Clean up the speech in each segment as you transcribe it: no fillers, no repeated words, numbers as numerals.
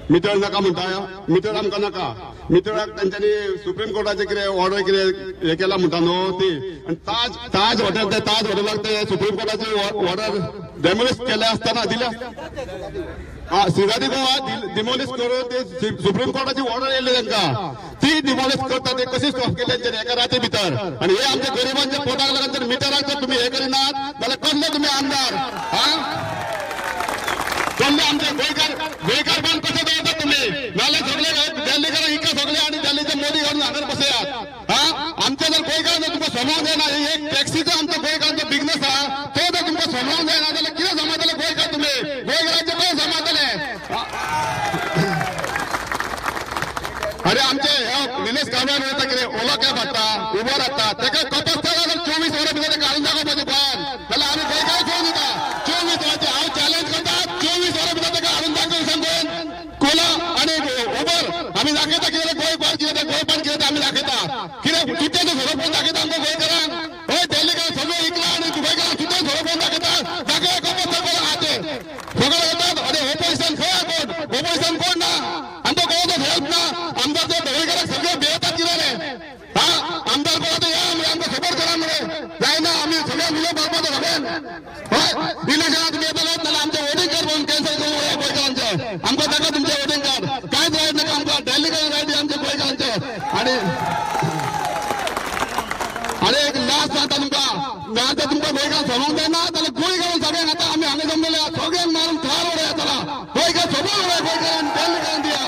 मितळ नाका म्हणटा, मितळ आमकां नाका. मितळाक तांच्यांनी सुप्रीम कोर्टाचे कितें ऑर्डर कितें हें केला म्हणटा न्हू ती. आनी ताज ताज हॉटेल, ते ताज हॉटेलाक ते सुप्रीम कोर्टाची ऑर्डर डेमोलिश केल्या आसतना दिल्या. सिगादी गोवा डिमोलिश करून ते सुप्रीम कोर्टाची ऑर्डर येयल्ली तांकां, ती डिमोलिश करता ते कशी स्टॉप केली तेंच्यांनी एका राती भितर. आनी हे आमच्या गरिबांच्या पोटाक लागून जर मिटराक जर तुमी हें करिनात जाल्यार कसले तुमी आमदार? हा, कसले आमचे गोंयकार गोंयकारपण कशें दवरतात तुमी? नाल्यार सगळे दिल्लीकार इतले सगळे आनी दिल्लीचे मोदी घालून हांगार बसयात. हा, आमचे जर गोंयकार जर तुमकां समजूंक जायना, एक टॅक्सीचो आमचो गोंयकारांचो बिजनेस आहा तो जर तुमकां समजूंक जायना जाल्यार कितें समजतले गोंयकार तुमी? गोंयकारांचे कशें समजतले? अरे आमचे निलेश काब्राल उलयता कितें, ओला कॅब हाडटा, उबर हाडटा, ताका कपस्ताना 24 वरां भितर ताका हाडून दाखोवपाचें गोंयांत, जाल्यार आमी गोंयकार सोडून दिता. 24 वरांचे हांव चॅलेंज करता, 24 वरां भितर ताका हाडून दाखोव सांगून कोला आनी उबर आमी दाखयता कितें गोंयपार, कितें गोंयपार कितें आमी दाखयता, कितें सुट्याचो सोरोप पळोवन दाखयता आमकां गोंयकारांक. हय, दिल्लीकार सगळें इकला आनी गोंयकारांक सुट्याचो सोरोप पळोवन दाखयता. दाखय कपस्तान कोण आहा ते सगळे येतात. अरे ओपोजिशन खंय आहा कोण? ओपोजिशन कोण ना, आमकां कोणाचो हेल्प ना. आमदार ते ढवळीकाराक सगळे भियेतात कितें रे? हा, आमदार कोणा ते या आमकां सपोर्ट करा मरे, जायना आमी सगळे उलो मारपाचो सगळ्यान. हय, इलेक्शनाक तुमी येतले जाल्यार आमचें वोटींग कार्ड म्हणून कॅन्सल करूं वया गोंयकारांचें. आमकां नाका तुमचें वोटींग कार्ड, कांयच रायट नाका आमकां. दिल्लीकारांक रायट आमच्या गोंयकारांचें. आनी आनी एक लास्ट सांगता तुमकां, आतां तुमकां गोंयकार समजूंक जायना जाल्यार गोंय घालून सगळ्यांक आतां आमी हांगा जमलेले सगळ्यांक मारून थार उडया. चला गोंयकार सोबून उडया गोंयकारान, दिल्लीकारान दिया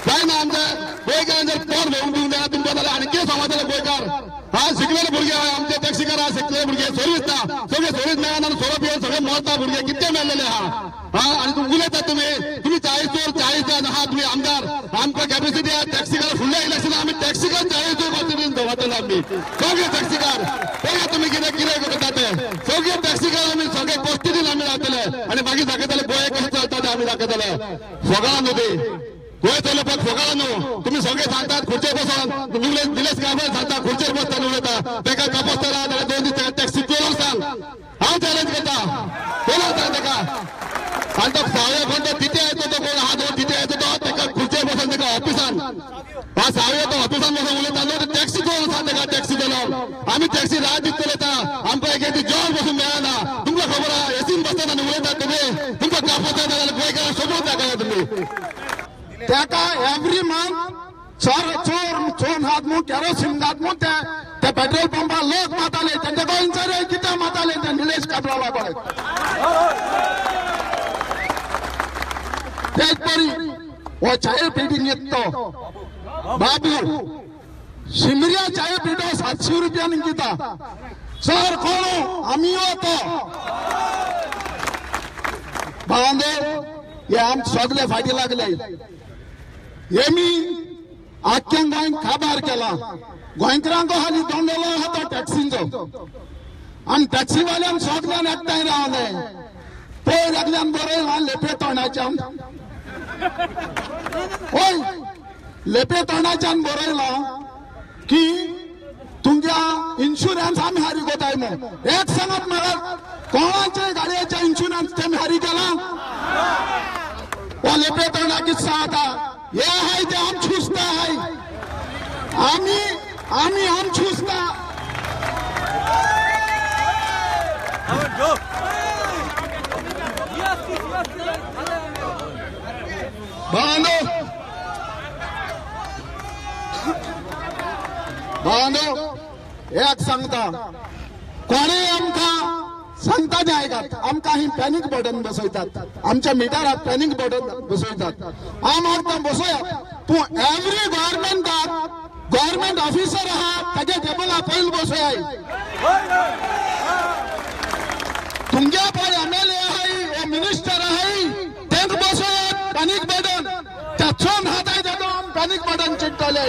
जायना. आमच्या गोंयकारान जर पोट भरून दिवंक जायना तुमकां जाल्यार आनी कितें समजतले गोंयकार? हा, शिकलेले भुरगे आहा आमचे टॅक्सीकार आहा, शिकलेले भुरगे, सर्वीस ना, सगळे सर्वीस मेळना, सोरो पिवन सगळे मरता भुरगे कितले मेळलेले आहा. हा, आनी तुमी उलयतात तुमी, तुमी 40 वर 40 आहा तुमी आमदार, आमकां कॅपेसिटी आहा टॅक्सीकार. फुडल्या इलेक्शनाक आमी टॅक्सीकार 40 वर कॉन्स्टिट्युएन्सी दवरतले आमी सगळे टॅक्सीकार. पळया तुमी कितें कितें करता ते. सगळे टॅक्सीकार आमी सगळे कॉन्स्टिट्युएन्सी आमी रावतले आनी मागीर दाखयतले गोंय कशें चलता ते आमी दाखयतले. सगळ्यां न्हू ती गोंय चलोवपाक फोगाळा न्हू. तुमी सगळे सांगतात खुर्चेर बसून, निलेश काब्राल सांगता खुर्चेर बसता उलयता, ताका कपस्ताना जाल्यार 2 दीस ताका टॅक्सी चलोवंक सांग. हांव चॅलेंज करता, चलोवंक सांग ताका. आनी तो सावयो कोण तो तिथे येतो तो कोण आहा तो तिथे येतो तो ताका खुर्चेर बसून ताका ऑफिसान हा सावयो तो ऑफिसान बसून उलयता न्हू टॅक्सी कोण आसा ताका टॅक्सी चलोवंक आमी टॅक्सी रात दीस चलयता आमकां एक एक जेवण बसून मेळना तुमकां खबर आहा एसीन बसतात आनी उलयतात तुमी तुमकां कापत जाल्यार गोंयकारांक सोबून दाखया तुमी ताका एवरी मंथ चोर चोर चोर हात म्हूण केरोसीन घात म्हूण ते पेट्रोल पंपार लोक माताले तेंचे गोंयचेर कितें माताले ते निलेश काब्राला कडेन तेच परी हो चाय पिटींग येत तो बाबू शिमऱ्या चाय पिठो 700 रुपयांनी दिता सर कोण आमी तो भावांदो हे आम सगळे फाटी लागले हे मी आख्ख्या गोंयांत काबार केला गोंयकारांक हाली दोंडलो आहा तो टॅक्सींचो आनी टॅक्सीवाल्यान सगळ्यान एकठांय रावले पयर एकल्यान बरयलां लेपे तोंडाच्यान हय लेपे तोंडाच्यान बरयलां की तुमच्या इन्शुरन्स आमी हारी कोताय म्हूण एक सांगात म्हाका कोणाचे गाडयेचे इन्शुरन्स तेमी हारी केला ओ लेपे तोंडा कितें सांगता हे आहाय ते आम चुसता आहाय आमी आमी आम चुसता भावांनो भावांनो एक सांगता कोणूय आमकां सांगता तें आयकात आमकां ही पॅनीक बटन बसयतात आमच्या मिटराक पॅनीक बटन बसयतात हांव मागता बसयात पूण एवरी गव्हर्मेंटाक गव्हर्मेंट ऑफिसर आहा ताच्या टेबला पयलीं बसयाय तुमच्या पळय एमएलए आहाय ओ मिनिस्टर आहाय तेंक बसयात पॅनीक बटन त्या चोन हाताय तेजो आम पॅनीक बटन चिट्टले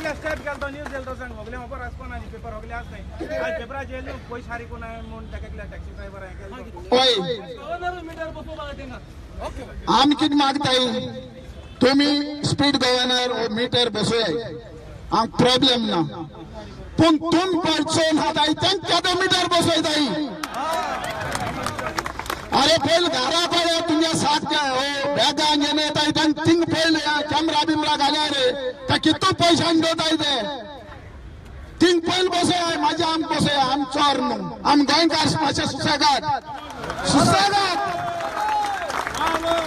स्टेप गेलो तो न्यूज गेलो सांग होगले खबर आसपा ना पेपर होगले आसनाय आज पेपराचेर येयले पयशे हारी कोण म्हूण ताका टॅक्सी ड्रायव्हर हय आमी कितें मागताय तुमी स्पीड गव्हर्नर ओ मिटर बसयाय आमकां प्रॉब्लेम ना पूण तुम पळय चोन हाताय तेंकां तो मिटर बसयताय अरे पयलीं घरा कडेन तुमच्या सात बॅगां घेवन येताय तांकां थिंग पयलीं कॅमरा बिमरा घाल्या रे ते कितू पयशान दवरताय ते थिंग पयलीं बसयाय म्हाजे आम बसया आम चोर न्हू आम गोंयकार मातशे सुसेगाद सुसेगाद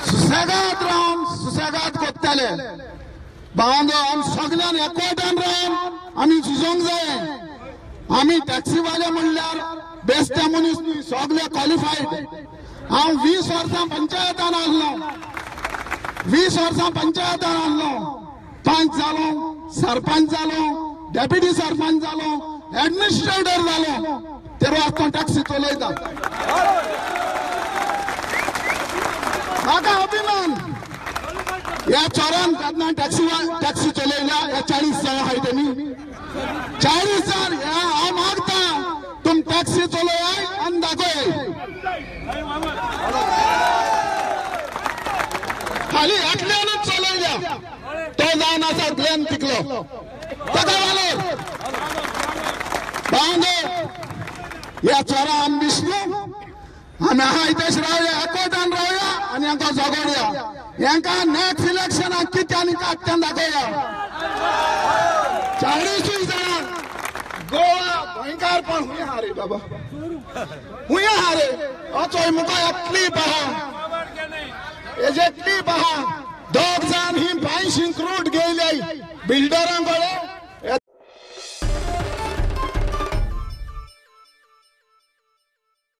सुसेगाद रावन सुसेगाद कोत्तले भावांदो आम सगळ्यान एकवटान रावन आमी झुजोंक जाय आमी टॅक्सीवाले म्हणल्यार बेस्ते मनीस न्हय सगळे क्वॉलिफायड हांव 20 वर्सां पंचायतान आसलो 20 वर्सां पंचायतान आसलो पंच जालो सरपंच जालो डेप्युटी सरपंच जालो एडमिनिस्ट्रेटर जालो तेरो आतां टॅक्सी चलयता म्हाका अभिमान ह्या चोरान केन्ना टॅक्सी टॅक्सी चलयल्या ह्या 40 जाण आहाय तेमी 40 जाण ह्या हांव मागता तुम टॅक्सी चलयाय आनी दाखयाय खाली एकल्यानूच चलयल्या तो जावन आसा ग्लॅन तिकलो ताका वालोर भावांनो ह्या चोरा आम विष्णू आमी आहा इथेच रावया एकवटान रावया आनी हांकां झगडया हांकां नेक्स्ट इलेक्शनाक कितें आनी काडटा दाखोवया 40 जाणांक गोवा गोंयकार पण हुंय आहा रे बाबा हुंय आहा रे अचोय मुखार एक क्लीप आहा हेजे क्लीप आहा दोग जाण ही 82 क्रूट घेयले बिल्डरां कडेन